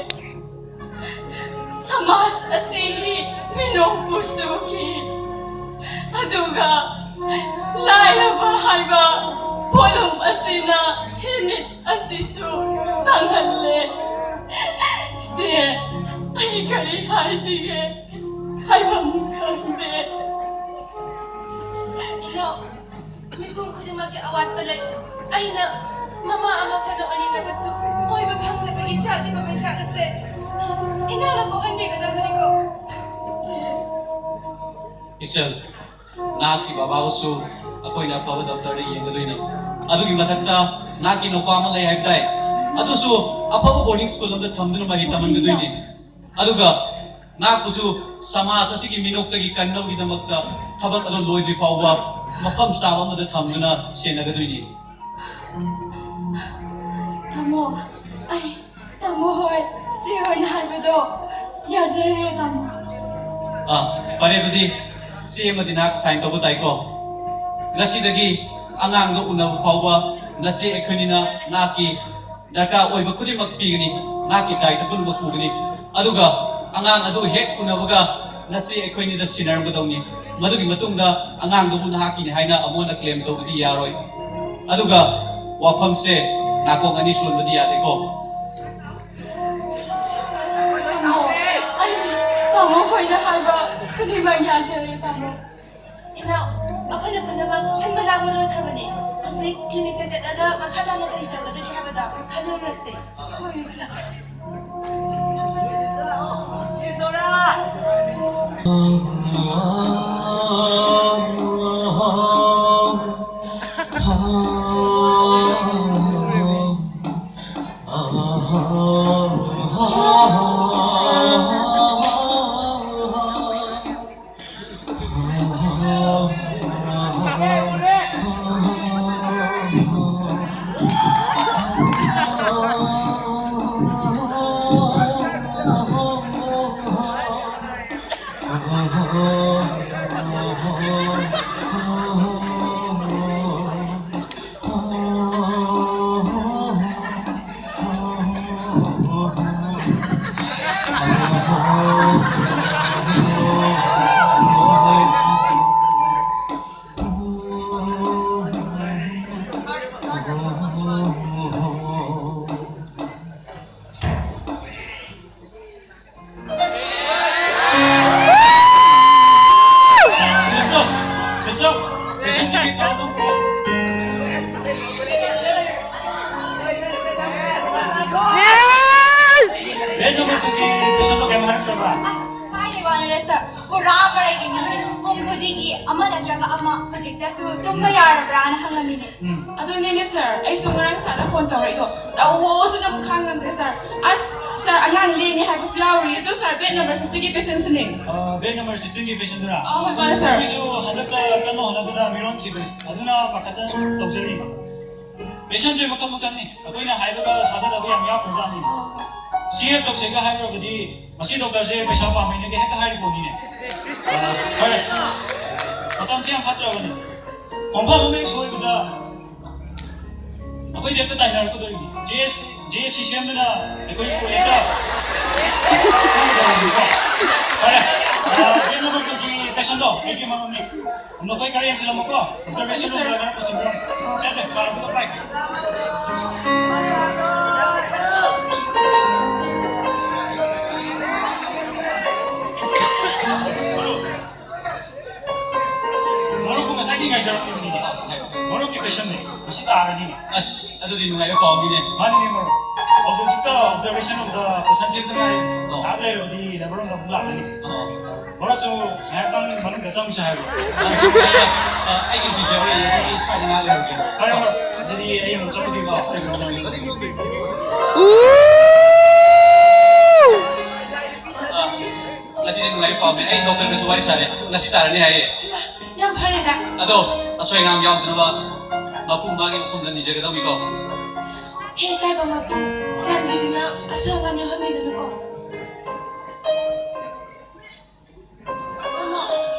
ꯁꯃꯥꯖ ꯑꯁꯤꯒꯤ ꯃꯤꯅꯣꯛꯄꯨ ꯁꯨꯈꯤ, ꯑꯗꯨꯒ ꯂꯥꯏꯔꯕ ꯍꯥꯏꯕ ꯄꯣꯠꯂꯨꯝ ꯑꯁꯤꯅ ꯏꯃꯤꯠ ꯑꯁꯤꯁꯨ ꯇꯥꯡꯍꯜꯂꯦ꯫ ꯏꯆꯦ, ꯑꯩ ꯀꯔꯤ ꯍꯥꯏꯁꯤꯒꯦ? ꯍꯥꯏꯐꯝ ꯈꯪꯗꯦ꯫ ꯏꯅꯥꯎ, ꯃꯤꯄꯨꯝ ꯈꯨꯗꯤꯡꯃꯛꯀꯤ ꯑꯋꯥꯠꯄ ꯂꯩ꯫ ꯑꯩꯅ ꯃꯃꯥ ꯑꯃ ꯐꯅ ꯑꯣꯏꯅꯤꯡꯂꯒꯁꯨ ꯑꯣꯏꯕ ꯐꯪꯗꯕꯒꯤ ꯆꯥꯛꯂꯤꯕ ꯃꯩꯆꯥꯛ ꯑꯁꯦ ꯏꯅꯥꯎꯅ ꯀꯣꯛꯍꯟꯕꯤꯒꯗꯕꯅꯤꯀꯣ꯫ ꯏꯆꯦ꯫ ꯏꯆꯜ, ꯅꯍꯥꯛꯀꯤ ꯕꯕꯥꯕꯨꯁꯨ ꯑꯩꯈꯣꯏꯅ ꯑꯐꯕ ꯗꯣꯛꯇꯔꯗ ꯌꯦꯡꯒꯗꯣꯏꯅꯤ꯫ ꯑꯗꯨꯒꯤ ꯃꯊꯛꯇ ꯅꯍꯥꯛꯀꯤ ꯅꯨꯄꯥ ꯑꯃ ꯂꯩ ꯍꯥꯏꯕ ꯇꯥꯏ, ꯑꯗꯨꯁꯨ ꯑꯐꯕ ꯕꯣꯔꯗꯤꯡ ꯁ꯭ꯀꯨꯜ ꯑꯃꯗ ꯊꯝꯗꯨꯅ ꯃꯍꯩ ꯇꯝꯍꯟꯒꯗꯣꯏꯅꯤ꯫ ꯑꯗꯨꯒ ꯅꯍꯥꯛꯄꯨꯁꯨ ꯁꯃꯥꯖ ꯑꯁꯤꯒꯤ ꯃꯤꯅꯣꯛꯇꯒꯤ ꯀꯟꯅꯕꯒꯤꯗꯃꯛꯇ ꯊꯕꯛ ꯑꯗꯨ ꯂꯣꯏꯗ꯭ꯔꯤ ꯐꯥꯎꯕ ꯃꯐꯝ ꯆꯥꯕ ꯑꯃꯗ ꯊꯝꯗꯨꯅ ꯁꯦꯟꯅꯒꯗꯣꯏꯅꯤ꯫ ꯇꯥꯃꯣ, ꯑꯩ ꯇꯥꯃꯣ ꯍꯣꯏ, ꯆꯦ ꯍꯣꯏꯅ ꯍꯥꯏꯕꯗꯣ ꯌꯥꯖꯔꯦ, ꯇꯥꯃꯣ꯫ ꯑꯥ, ꯐꯔꯦ, ꯑꯗꯨꯗꯤ ꯆꯦ ꯑꯃꯗꯤ ꯅꯍꯥꯛ ꯁꯥꯏꯟ ꯇꯧꯕ ꯇꯥꯏꯀꯣ꯫ ꯉꯁꯤꯗꯒꯤ ꯑꯉꯥꯡꯗꯣ ꯎꯅꯕ ꯐꯥꯎꯕ ꯅꯆꯦ ꯑꯩꯈꯣꯏꯅꯤꯅ ꯅꯍꯥꯛꯀꯤ ꯗꯔꯀꯥꯔ ꯑꯣꯏꯕ ꯈꯨꯗꯤꯡꯃꯛ ꯄꯤꯒꯅꯤ, ꯅꯍꯥꯛꯀꯤ ꯗꯥꯏꯇ ꯄꯨꯝꯅꯃꯛ ꯄꯨꯒꯅꯤ꯫ ꯑꯗꯨꯒ ꯑꯉꯥꯡ ꯑꯗꯨ ꯍꯦꯛ ꯎꯅꯕꯒ ꯅꯆꯦ ꯑꯩꯈꯣꯏꯅꯤꯗ ꯁꯤꯟꯅꯔꯝꯒꯗꯧꯅꯤ꯫ ꯃꯗꯨꯒꯤ ꯃꯇꯨꯡꯗ ꯑꯉꯥꯡꯗꯨꯕꯨ ꯅꯍꯥꯛꯀꯤꯅꯤ ꯍꯥꯏꯅ ꯑꯃꯨꯛ ꯍꯟꯅ ꯀ꯭ꯂꯦꯝ ꯇꯧꯕꯗꯤ ꯌꯥꯔꯣꯏ꯫ ꯑꯗꯨꯒ ꯋꯥꯐꯝꯁꯦ ꯅꯥꯀꯣꯡ ꯑꯅꯤ ꯁꯣꯟꯕꯗꯤ ꯌꯥꯗꯦꯀꯣ꯫ ꯇꯥꯃꯣ, ꯑꯩ ꯇꯥꯃꯣ ꯍꯣꯏꯅ ꯍꯥꯏꯕ ꯈꯨꯗꯤꯡꯃꯛ ꯌꯥꯖꯔꯦ, ꯇꯥꯃꯣ꯫ ꯏꯅꯥꯎ, ꯑꯩꯈꯣꯏꯅ ꯄꯨꯝꯅꯃꯛ ꯁꯤꯟꯕ ꯂꯥꯡꯕ ꯂꯣꯏꯈ꯭ꯔꯕꯅꯦ꯫ ꯍꯧꯖꯤꯛ ꯀ꯭ꯂꯤꯅꯤꯛꯇ ꯆꯠꯂꯒ ꯃꯈꯥ ꯇꯥꯅ ꯀꯔꯤ ꯇꯧꯒꯗꯒꯦ ꯍꯥꯏꯕꯗꯣ ꯈꯟꯅꯔꯨꯔꯁꯦ꯫ ꯍꯣꯏ, ꯏꯆꯦ꯫ ꯕꯦꯟ ꯅꯝꯕꯔ ꯇꯨꯒꯤ ꯄꯦꯁꯦꯟꯗꯣ ꯀꯩꯝ ꯍꯥꯏꯔꯛꯇꯕ꯭ꯔꯥ? ꯍꯥꯏꯔꯤ ꯋꯥꯅꯤꯗ ꯁꯥꯔ, ꯄꯨꯔꯥ ꯃꯔꯩꯒꯤ ꯃꯤꯅꯦ꯫ ꯄꯨꯡ ꯈꯨꯗꯤꯡꯒꯤ ꯑꯃ ꯅꯠꯇ꯭ꯔꯒ ꯑꯃ, ꯍꯧꯖꯤꯛꯇꯁꯨ ꯇꯨꯝꯕ ꯌꯥꯔꯕ꯭ꯔꯥꯅ ꯍꯪꯂꯝꯃꯤꯅꯦ꯫ ꯎꯝ꯫ ꯑꯗꯨꯅꯦꯃꯤ ꯁꯥꯔ, ꯑꯩꯁꯨ ꯉꯔꯥꯡ ꯁꯥꯔꯗ ꯐꯣꯟ ꯇꯧꯔꯛꯏꯗꯣ ꯇꯧꯑꯣꯁꯤꯅꯕꯨ ꯈꯥꯡ ꯉꯝꯗ꯭ꯔꯦ ꯁꯥꯔ꯫ ꯑꯁ ꯁꯥꯔ, ꯑꯉꯥꯡ ꯂꯦꯡꯉꯦ ꯍꯥꯏꯕꯁꯨ ꯌꯥꯎꯔꯤ꯫ ꯑꯗꯨ ꯁꯥꯔ, ꯕꯦꯟ ꯅꯝꯕꯔ ꯁꯤꯛꯁꯇꯤꯟꯒꯤ ꯄꯦꯁꯦꯟꯁꯤꯅꯦ꯫ ꯑ, ꯕꯦꯟ ꯅꯝꯕꯔ ꯁꯤꯛꯁꯇꯤꯟꯒꯤ ꯄꯦꯁꯦꯟꯗꯨꯔꯥ? ꯑ, ꯍꯣꯏ ꯃꯥꯅꯦ ꯁꯥꯔ꯫ ꯑꯩꯈꯣꯏꯁꯨ ꯍꯟꯗꯛꯇ ꯀꯟꯅ ꯍꯣꯠꯅꯗꯨꯅ ꯃꯤꯔꯣꯟꯈꯤꯕꯅꯤ, ꯑꯗꯨꯅ ꯄꯥꯈꯠꯇꯅ ꯇꯧꯖꯔꯤ꯫ ꯄꯦꯁꯦꯟꯁꯦ ꯃꯈꯜ ꯃꯈꯜꯅꯤ, ꯑꯩꯈꯣꯏꯅ ꯍꯥꯏꯕꯗ ꯊꯥꯖꯗꯕ ꯌꯥꯝ ꯌꯥꯎꯈ꯭ꯔꯖꯥꯠꯅꯤ꯫ ꯁꯤ ꯑꯦꯁ ꯗꯣꯛꯁꯦꯒ ꯍꯥꯏꯔꯨꯔꯕꯗꯤ ꯃꯁꯤ ꯗꯣꯛꯇꯔꯁꯦ ꯄꯩꯁꯥ ꯄꯥꯝꯃꯦꯅꯗꯤ ꯍꯦꯛꯇ ꯍꯥꯏꯔꯤ ꯄꯣꯠꯅꯤꯅꯦ꯫ ꯑ, ꯐꯔꯦ, ꯃꯇꯝꯁꯦ ꯌꯥꯝ ꯐꯠꯇ꯭ꯔꯕꯅꯤ꯫ ꯈꯣꯡꯐꯝ ꯑꯃ ꯍꯦꯛ ꯁꯣꯏꯕꯗ ꯑꯩꯈꯣꯏꯗꯤ ꯍꯦꯛꯇ ꯇꯥꯏꯅꯔꯛꯀꯗꯧꯔꯤꯅꯤ꯫ ꯖꯦ ꯑꯦꯁ ꯖꯦ ꯑꯦꯁ ꯁꯤ ꯁꯦꯝꯗꯨꯅ ꯑꯩꯈꯣꯏ ꯄ꯭ꯔꯣꯖꯦꯛꯇ ꯐꯔꯦ, ꯑ, ꯕꯦꯟ ꯅꯝꯕꯔ ꯇꯨꯒꯤ ꯄꯦꯁꯦꯟꯗꯣ ꯑꯩꯒꯤ ꯃꯔꯨꯞꯅꯤ꯫ ꯅꯈꯣꯏ ꯈꯔ ꯌꯦꯡꯁꯤꯜꯂꯝꯃꯨꯀꯣ꯫ ꯑꯣꯕꯖꯥꯔꯕꯦꯁꯟ ꯔꯨꯝꯗ ꯈꯔ ꯄꯨꯁꯤꯟꯕꯤꯔꯝꯃꯨ꯫ ꯁꯦ, ꯁꯦ, ꯀꯥꯁꯤꯗ ꯄꯥꯏ꯫ ꯃꯔꯨꯞꯄꯨ ꯉꯁꯥꯏꯗꯤ ꯉꯥꯏꯖꯔꯝꯃꯤꯕꯅꯤꯅꯦ꯫ ꯃꯔꯨꯞꯀꯤ ꯄꯦꯁꯦꯟꯅꯦ꯫ ꯉꯁꯤ ꯇꯥꯔꯅꯤꯅꯦ꯫ ꯑꯁ, ꯑꯗꯨꯗꯤ ꯅꯨꯡꯉꯥꯏꯕ ꯄꯥꯎꯅꯤꯅꯦ꯫ ꯃꯥꯅꯤꯅꯦ ꯃꯔꯨꯞ꯫ ꯍꯧꯖꯤꯛ ꯍꯧꯖꯤꯛꯇ ꯑꯣꯕꯖꯥꯔꯕꯦꯁꯟ ꯔꯨꯝꯗ ꯄꯦꯁꯦꯟ ꯊꯤꯟꯕ ꯉꯥꯏꯔꯤ꯫ ꯑꯣ꯫ ꯉꯥꯏꯍꯥꯛ ꯂꯩꯔꯕꯗꯤ ꯂꯦꯕꯔ ꯔꯨꯝꯗ ꯑꯃꯨꯛ ꯂꯥꯛꯂꯅꯤ꯫ ꯑꯣ꯫ ꯃꯔꯨꯞꯁꯨ ꯉꯥꯏꯍꯥꯛꯇꯪ ꯃꯅꯨꯡꯗ ꯆꯪꯁꯦ ꯍꯥꯏꯕ꯭ꯔꯣ? ꯑ, ꯑꯩꯒꯤ ꯅꯨꯄꯤꯁꯨ ꯌꯥꯎꯔꯛꯏ, ꯑꯗꯨꯗꯤ ꯁ꯭ꯋꯥꯏꯗ ꯉꯥꯏꯍꯥꯛ ꯂꯩꯔꯝꯒꯦ꯫ ꯐꯔꯦ, ꯐꯔꯦ꯫ ꯑꯗꯨꯗꯤ ꯑꯩ ꯑꯃꯨꯛ ꯆꯪꯉꯨꯈꯤꯒꯦ꯫ ꯑ, ꯐꯔꯦ, ꯐꯔꯦ, ꯐꯔꯦ꯫ ꯑ, ꯉꯁꯤꯗꯤ ꯅꯨꯡꯉꯥꯏꯕ ꯄꯥꯎꯅꯦ꯫ ꯑꯩ ꯗꯣꯛꯇꯔꯒꯁꯨ ꯋꯥꯔꯤ ꯁꯥꯔꯦ꯫ ꯉꯁꯤ ꯇꯥꯔꯅꯤ ꯍꯥꯏꯌꯦ꯫ ꯌꯥꯝ ꯐꯔꯦꯗ꯫ ꯑꯗꯣ ꯑꯁꯣꯏ ꯑꯉꯥꯝ ꯌꯥꯎꯗꯅꯕ ꯃꯄꯨ ꯃꯥꯒꯤ ꯃꯐꯝꯗ ꯅꯤꯖꯒꯗꯧꯅꯤꯀꯣ꯫ ꯍꯦ ꯇꯥꯏꯕꯪ ꯃꯄꯨ, ꯆꯥꯟꯕꯤꯗꯨꯅ ꯑꯁꯣꯏ ꯑꯉꯥꯝ ꯌꯥꯎꯍꯟꯕꯤꯒꯅꯨꯀꯣ꯫ ꯃꯃꯥ,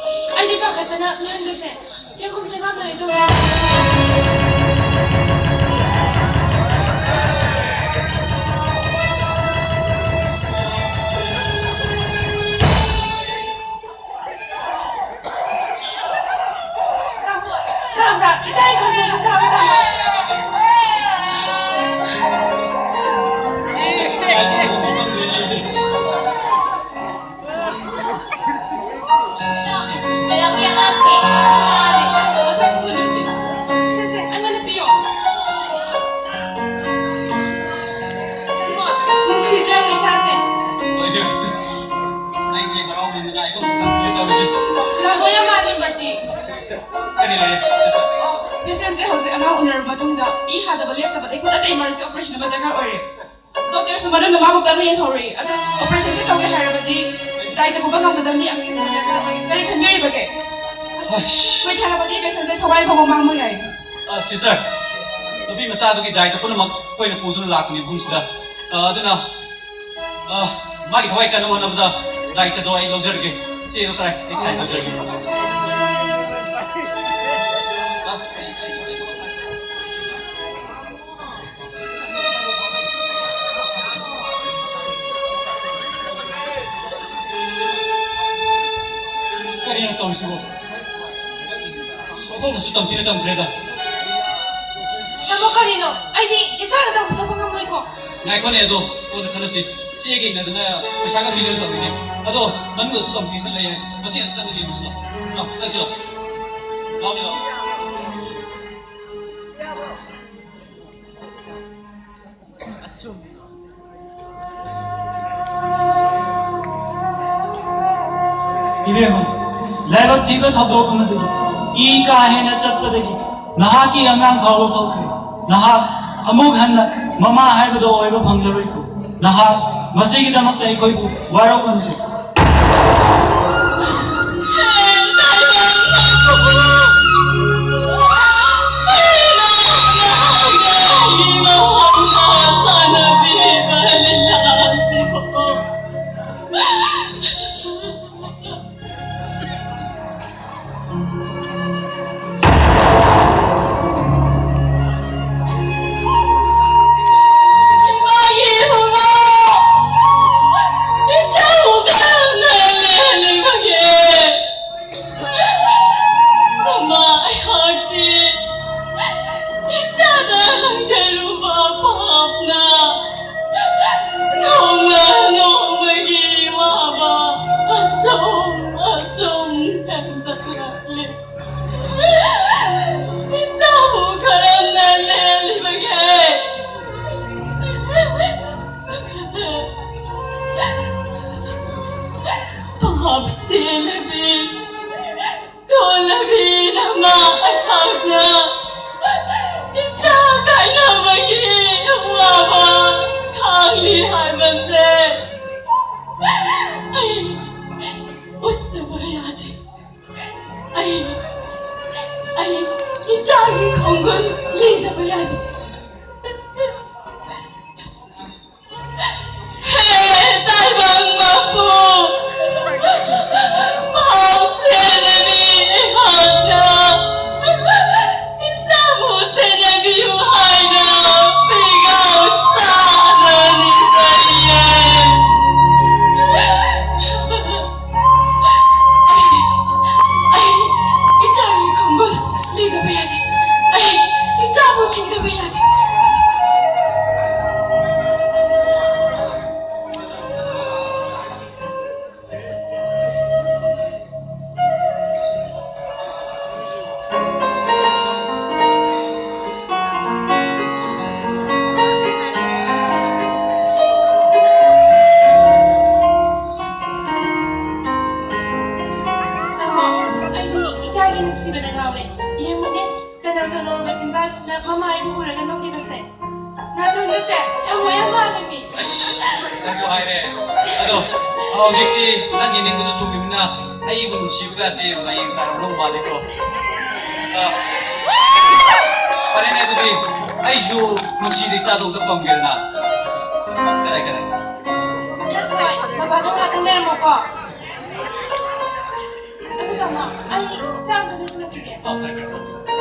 ꯑꯩꯗꯤ ꯄꯥꯈꯠꯄꯅ ꯃꯤꯍꯨꯟꯒꯁꯦ ꯆꯦꯡꯒꯨꯝ ꯆꯦꯡꯒꯥꯝꯅꯔꯦ ꯇꯧꯔꯤꯁꯦ꯫ ꯑꯩꯗꯤ ꯍꯔꯥꯎꯕꯅ ꯉꯥꯏꯕ ꯉꯝꯗ꯭ꯔꯦ ꯇꯧꯔꯤꯁꯦ꯫ ꯂꯥꯛꯂꯣꯏꯔ ꯃꯥꯜꯂꯦ, ꯕꯥꯔꯇꯤ꯫ ꯀꯔꯤ ꯂꯩꯔꯦ, ꯁꯤꯁꯇꯔ? ꯑꯣ, ꯄꯦꯁꯦꯟꯁꯦ ꯍꯧꯖꯤꯛ ꯑꯉꯥꯡ ꯎꯅꯔꯕ ꯃꯇꯨꯡꯗ ꯏ ꯍꯥꯗꯕ ꯂꯦꯞꯇꯕꯗꯒꯤ ꯈꯨꯗꯛꯇ ꯏꯃꯥꯔꯖꯦꯟꯁꯤ ꯑꯣꯄꯔꯦꯁꯟ ꯑꯃ ꯗꯔꯀꯥꯔ ꯑꯣꯏꯔꯦ꯫ ꯗꯣꯛꯇꯔꯁꯨ ꯃꯅꯨꯡꯗ ꯃꯥꯕꯨ ꯀꯟꯅ ꯌꯦꯡꯍꯧꯔꯤ꯫ ꯑꯗꯣ ꯑꯣꯄꯔꯦꯁꯟꯁꯦ ꯇꯧꯒꯦ ꯍꯥꯏꯔꯕꯗꯤ ꯗꯥꯏꯇ ꯄꯨꯕ ꯉꯝꯒꯗꯕ ꯃꯤ ꯑꯃꯒꯤ ꯁꯔꯨꯛ ꯗꯔꯀꯥꯔ ꯑꯣꯏ꯫ ꯀꯔꯤ ꯈꯟꯕꯤꯔꯤꯕꯒꯦ? ꯑꯁ, ꯀꯨꯏꯊꯔꯕꯗꯤ ꯄꯦꯁꯦꯟꯁꯦ ꯊꯋꯥꯏ ꯐꯥꯎꯕ ꯃꯥꯡꯕ ꯌꯥꯏ꯫ ꯑ, ꯁꯤꯁꯇꯔ, ꯅꯨꯄꯤ ꯃꯆꯥꯗꯨꯒꯤ ꯗꯥꯏꯇ ꯄꯨꯝꯅꯃꯛ ꯑꯩꯈꯣꯏꯅ ꯄꯨꯗꯨꯅ ꯂꯥꯛꯄꯅꯤ ꯃꯐꯝꯁꯤꯗ꯫ ꯑ, ꯑꯗꯨꯅ, ꯑ, ꯃꯥꯒꯤ ꯊꯋꯥꯏ ꯀꯟꯅꯕ ꯍꯣꯠꯅꯕꯗ ꯗꯥꯏꯇꯗꯣ ꯑꯩ ꯂꯧꯖꯔꯒꯦ꯫ ꯆꯦꯗꯣ ꯀꯗꯥꯏ? ꯑꯩ ꯁꯥꯏꯟ ꯇꯧꯖꯔꯒꯦ꯫ ꯀꯔꯤꯅꯣ ꯇꯧꯔꯤꯁꯤꯕꯣ? ꯑꯣꯟꯊꯣꯛꯅꯁꯨ ꯇꯝꯊꯤꯅ ꯇꯝꯈ꯭ꯔꯦꯗ꯫ ꯇꯥꯃꯣ, ꯀꯔꯤꯅꯣ? ꯑꯩꯗꯤ ꯏꯆꯥꯒ ꯆꯥꯛ ꯄꯤꯖꯕ ꯉꯝꯃꯣꯏꯀꯣ꯫ ꯉꯥꯏꯈꯣꯅꯦ, ꯑꯗꯣ ꯀꯣꯟꯅ ꯈꯟꯅꯁꯤ꯫ ꯆꯦꯒ ꯏꯟꯅꯗꯅ ꯄꯩꯁꯥꯒ ꯄꯤꯗꯅ ꯇꯧꯔꯤꯅꯦ꯫ ꯑꯗꯣ ꯃꯅꯨꯡꯗꯁꯨ ꯀꯝꯄ꯭ꯂꯤꯀꯦꯁꯟ ꯂꯩ ꯍꯥꯏ꯫ ꯃꯁꯤ ꯑꯁ ꯆꯪꯉꯒ ꯌꯦꯡꯉꯨꯁꯤ ꯂꯥꯎ꯫ ꯂꯥꯎ, ꯆꯪꯁꯤ ꯂꯥꯎ꯫ ꯂꯥꯎꯅꯦ, ꯂꯥꯎ꯫ ꯏꯕꯦꯝꯃ, ꯂꯥꯏꯕꯛ ꯊꯤꯕ ꯊꯧꯗꯣꯛ ꯑꯃꯗꯨꯗ ꯏ ꯀꯥ ꯍꯦꯟꯅ ꯆꯠꯄꯗꯒꯤ ꯅꯍꯥꯛꯀꯤ ꯑꯉꯥꯡ ꯐꯥꯎꯕ ꯊꯣꯛꯈ꯭ꯔꯦ꯫ ꯅꯍꯥꯛ ꯑꯃꯨꯛ ꯍꯟꯅ ꯃꯃꯥ ꯍꯥꯏꯕꯗꯣ ꯑꯣꯏꯕ ꯐꯪꯂꯔꯣꯏꯀꯣ꯫ ꯅꯍꯥꯛ ꯃꯁꯤꯒꯤꯗꯃꯛꯇ ꯑꯩꯈꯣꯏꯕꯨ ꯋꯥꯔꯧꯒꯅꯨ꯫ ꯍꯧꯖꯤꯛꯇꯤ ꯅꯪꯒꯤ ꯅꯤꯡꯕꯁꯨ ꯊꯨꯡꯉꯤꯕꯅꯤꯅ ꯑꯩꯕꯨ ꯅꯨꯡꯁꯤꯕꯒꯁꯦ ꯃꯌꯦꯡ ꯇꯥꯔꯝꯗꯧ ꯃꯥꯜꯂꯦꯀꯣ꯫ ꯑ, ꯐꯔꯦꯅꯦ, ꯑꯗꯨꯗꯤ ꯑꯩꯁꯨ ꯅꯨꯡꯁꯤꯗ ꯏꯆꯥꯗꯣ ꯑꯝꯇ ꯄꯝꯒꯦꯗꯅ꯫ ꯀꯔꯥꯏ, ꯀꯔꯥꯏ? ꯕꯕꯥ, ꯅꯪ ꯉꯥꯛꯇꯪ ꯂꯩꯔꯝꯃꯣꯀꯣ꯫ ꯑꯗꯨ ꯇꯥꯃꯣ, ꯑꯩ ꯆꯥꯛ ꯑꯝꯇ ꯂꯣꯏꯁꯤꯜꯂꯛꯈꯤꯒꯦ꯫ ꯑ, ꯐꯔꯦ, ꯐꯔꯦ, ꯆꯠꯂꯣ, ꯆꯠꯂꯣ꯫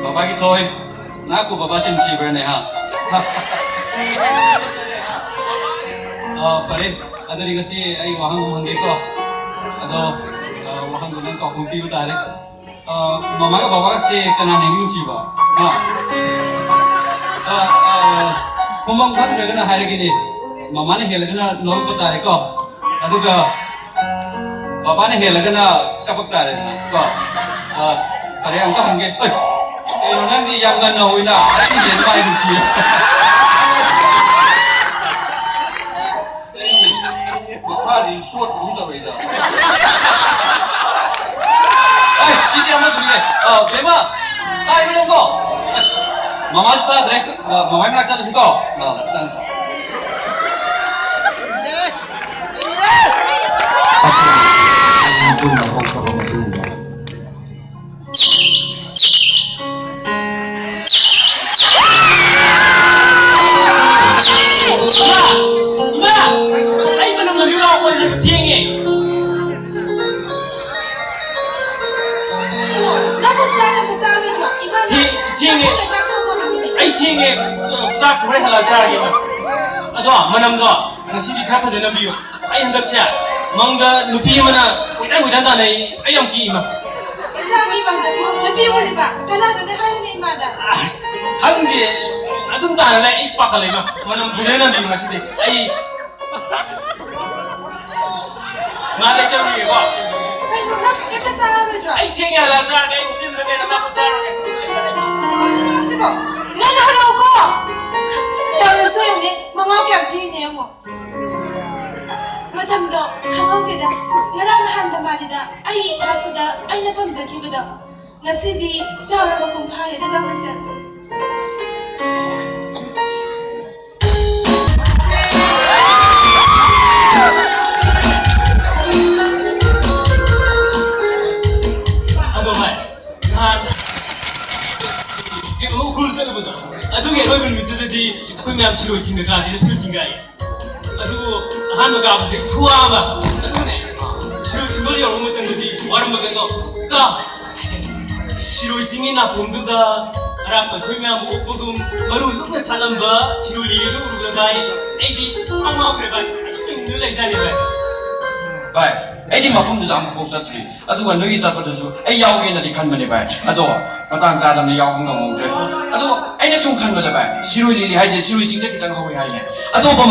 ꯕꯕꯥꯒꯤ ꯊꯣꯏ, ꯅꯍꯥꯛꯄꯨ ꯕꯕꯥꯁꯤ ꯅꯨꯡꯁꯤꯕ꯭ꯔꯅꯦ, ꯍꯥ? ꯑ, ꯐꯔꯦ, ꯑꯗꯨꯗꯤ ꯉꯁꯤ ꯑꯩ ꯋꯥꯍꯪ ꯑꯃ ꯍꯪꯒꯦꯀꯣ꯫ ꯑꯗꯣ, ꯑ, ꯋꯥꯍꯪꯗꯣ ꯅꯪ ꯄꯥꯎꯈꯨꯝ ꯄꯤꯕ ꯇꯥꯔꯦ꯫ ꯑ, ꯃꯃꯥꯒ ꯕꯕꯥꯒꯁꯦ ꯀꯅꯥꯅ ꯍꯦꯟꯅ ꯅꯨꯡꯁꯤꯕ? ꯑ, ꯑ, ꯑ, ꯈꯨꯝꯐꯝ ꯈꯪꯗ꯭ꯔꯒꯅ ꯍꯥꯏꯔꯒꯦꯅꯦ, ꯃꯃꯥꯅ ꯍꯦꯜꯂꯒꯅ ꯅꯣꯛꯄ ꯇꯥꯔꯦꯀꯣ꯫ ꯑꯗꯨꯒ ꯕꯕꯥꯅ ꯍꯦꯜꯂꯒꯅ ꯀꯄꯛ ꯇꯥꯔꯦꯗꯅ ꯀꯣ꯫ ꯑ, ꯐꯔꯦ, ꯑꯃꯨꯛꯀ ꯍꯪꯒꯦ꯫ ꯑꯩ, ꯀꯩꯅꯣ, ꯅꯪꯗꯤ ꯌꯥꯝ ꯉꯟꯅ ꯍꯧꯏꯅ, ꯑꯩꯗꯤ ꯍꯦꯟꯅ ꯃꯥꯏ ꯅꯨꯡꯁꯤꯌꯦ꯫ ꯑꯩ ꯃꯈꯥꯗꯤ ꯁꯣꯠꯄꯒꯨꯝ ꯇꯧꯔꯤꯗ꯫ ꯑꯩ, ꯁꯤꯗꯤ ꯑꯃ ꯁꯨꯏꯔꯦ꯫ ꯑ, ꯕꯦꯝꯃ, ꯇꯥꯏꯕ ꯅꯪꯀꯣ? ꯑꯁ, ꯃꯃꯥꯁꯨ ꯇꯥꯗ꯭ꯔꯦ꯫ ꯑ, ꯃꯃꯥꯏ ꯃꯅꯥꯛ ꯆꯠꯂꯁꯤꯀꯣ꯫ ꯑ, ꯆꯪ꯫ ꯑꯁꯤ ꯄꯨꯟꯅ ꯍꯧꯈ꯭ꯔꯕ ꯃꯇꯨꯡꯗ꯫ ꯏꯃꯥ! ꯏꯃꯥ! ꯑꯩ ꯃꯅꯝ ꯅꯝꯕꯤꯌꯨ ꯂꯥꯛꯑꯣ, ꯀꯣꯜꯁꯦ ꯊꯦꯡꯉꯦ꯫ ꯅꯪ ꯆꯥꯛ ꯑꯝꯇ ꯆꯥꯔꯣꯏꯗ꯭ꯔꯣ? ꯏꯃꯥꯅ ꯊꯦꯡ-, ꯊꯦꯡꯉꯦ꯫ ꯆꯥꯛ ꯊꯣꯡꯕ ꯍꯧꯗ꯭ꯔꯤ꯫ ꯑꯩ ꯊꯦꯡꯉꯦ꯫ ꯆꯥꯛ ꯍꯣꯔꯦꯟ ꯍꯜꯂꯛꯑ ꯆꯥꯔꯒꯦ, ꯏꯃꯥ꯫ ꯑꯗꯣ ꯃꯅꯝꯗꯣ ꯉꯁꯤꯗꯤ ꯈꯔ ꯐꯖꯅ ꯅꯝꯕꯤꯌꯨ꯫ ꯑꯩ ꯍꯟꯗꯛꯁꯦ ꯃꯪꯗ ꯅꯨꯄꯤ ꯑꯃꯅ ꯀꯣꯏꯇꯥꯟ ꯀꯣꯏꯇꯥꯟ ꯇꯥꯟꯅꯩ꯫ ꯑꯩ ꯌꯥꯝ ꯀꯤ, ꯏꯃꯥ꯫ ꯏꯆꯥꯒꯤ ꯃꯪꯗꯁꯨ ꯅꯨꯄꯤ ꯎꯔꯤꯕ? ꯀꯅꯥꯅꯣꯅꯦ ꯍꯥꯏꯔꯤꯁꯦ ꯏꯃꯥꯗ? ꯑꯁ, ꯈꯪꯗꯦ꯫ ꯑꯗꯨꯝ ꯇꯥꯟꯅ ꯂꯩ꯫ ꯑꯩ ꯄꯥꯈꯠꯂꯦ, ꯏꯃꯥ꯫ ꯃꯅꯝ ꯐꯖꯅ ꯅꯝꯕꯤꯌꯨ ꯉꯁꯤꯗꯤ꯫ ꯑꯩ ꯃꯥ ꯂꯩꯖꯔꯨꯒꯦꯀꯣ꯫ ꯀꯩꯅꯣ, ꯅꯪ ꯀꯩꯝꯇ ꯆꯥꯔꯔꯣꯏꯗ꯭ꯔꯣ? ꯑꯩ ꯊꯦꯡꯉꯦ ꯍꯜꯂꯛꯑ ꯆꯥꯔꯒꯦ꯫ ꯑꯩ ꯍꯣꯇꯦꯜꯗ ꯀꯩꯗ ꯑꯆꯥꯄꯣꯠ ꯆꯥꯔꯨꯔꯒꯦ꯫ ꯀꯩꯅꯣ ꯁꯤꯕꯣ? ꯉꯟꯅ ꯍꯜꯂꯛꯎꯀꯣ꯫ ꯌꯥꯝꯅ ꯁꯣꯏꯕꯅꯦ꯫ ꯃꯉꯥꯎ ꯀꯌꯥꯝ ꯊꯤꯔꯤꯅꯦ ꯌꯦꯡꯉꯣ꯫ ꯃꯇꯝꯗꯣ ꯈꯪꯍꯧꯗꯦꯗ꯫ ꯉꯔꯥꯡ ꯅꯍꯥꯟꯗ ꯃꯥꯜꯂꯤꯗ꯫ ꯑꯩꯒꯤ ꯏꯊꯥꯁꯤꯗ ꯑꯩꯅ ꯄꯥꯝꯖꯈꯤꯕꯗꯣ꯫ ꯉꯁꯤꯗꯤ ꯆꯥꯎꯔ ꯃꯄꯨꯡ ꯐꯥꯔꯦꯗ ꯇꯧꯔꯤꯁꯦ꯫ ꯑꯗꯨꯒꯤ ꯑꯔꯣꯏꯕ ꯅꯨꯃꯤꯠꯇꯨꯗꯗꯤ ꯑꯩꯈꯣꯏ ꯃꯌꯥꯝ ꯁꯤꯔꯣꯏ ꯆꯤꯡꯗ ꯀꯥꯗꯅ ꯁꯤꯔꯣꯏ ꯆꯤꯡ ꯀꯥꯏꯌꯦ꯫ ꯑꯗꯨꯕꯨ ꯑꯍꯥꯟꯕ ꯀꯥꯕꯗꯤ ꯈꯨꯋꯥ ꯑꯃ꯫ ꯑꯗꯨꯅꯦ ꯁꯤꯔꯣꯏ ꯆꯤꯡꯗꯣꯜ ꯌꯧꯔꯛꯄ ꯃꯇꯝꯗꯗꯤ ꯋꯥꯔꯝꯃꯒꯀꯣ ꯀꯥ ꯁꯤꯔꯣꯏ ꯆꯤꯡꯒꯤ ꯅꯥꯄꯣꯝꯗꯨꯗ ꯑꯔꯥꯞꯄ ꯑꯩꯈꯣꯏ ꯃꯌꯥꯝ ꯑꯣꯛꯄꯒꯨꯝ ꯃꯔꯨ ꯂꯨꯞꯅ ꯁꯥꯠꯂꯝꯕ ꯁꯤꯔꯣꯏ ꯂꯤꯂꯤꯗꯨ ꯎꯔꯨꯕꯗ ꯚꯥꯏ ꯑꯩꯗꯤ ꯄꯨꯡꯉꯥꯎ ꯉꯥꯎꯈ꯭ꯔꯦ ꯚꯥꯏ꯫ ꯑꯗꯨꯝ ꯌꯦꯡꯗꯨꯅ ꯂꯩꯖꯥꯠꯅꯤ ꯚꯥꯏ꯫ ꯚꯥꯏ, ꯑꯩꯗꯤ ꯃꯐꯝꯗꯨꯗ ꯑꯃꯨꯛꯐꯥꯎ ꯆꯠꯇ꯭ꯔꯤ꯫ ꯑꯗꯨꯒ ꯅꯣꯏꯒꯤ ꯆꯠꯄꯗꯨꯁꯨ ꯑꯩ ꯌꯥꯎꯒꯦꯅꯗꯤ ꯈꯟꯕꯅꯦ ꯚꯥꯏ꯫ ꯑꯗꯣ ꯃꯇꯥꯡ ꯆꯥꯗꯅ ꯌꯥꯎꯕ ꯉꯝꯍꯧꯗ꯭ꯔꯦ꯫ ꯑꯗꯣ ꯑꯩꯅ ꯁꯨꯝ ꯈꯟꯕꯗ ꯚꯥꯏ, ꯁꯤꯔꯣꯏ ꯂꯤꯂꯤ ꯍꯥꯏꯁꯦ ꯁꯤꯔꯣꯏ ꯆꯤꯡꯗ ꯈꯤꯇꯪ ꯍꯧꯋꯦ ꯍꯥꯏꯅꯦ꯫ ꯑꯇꯣꯞꯄ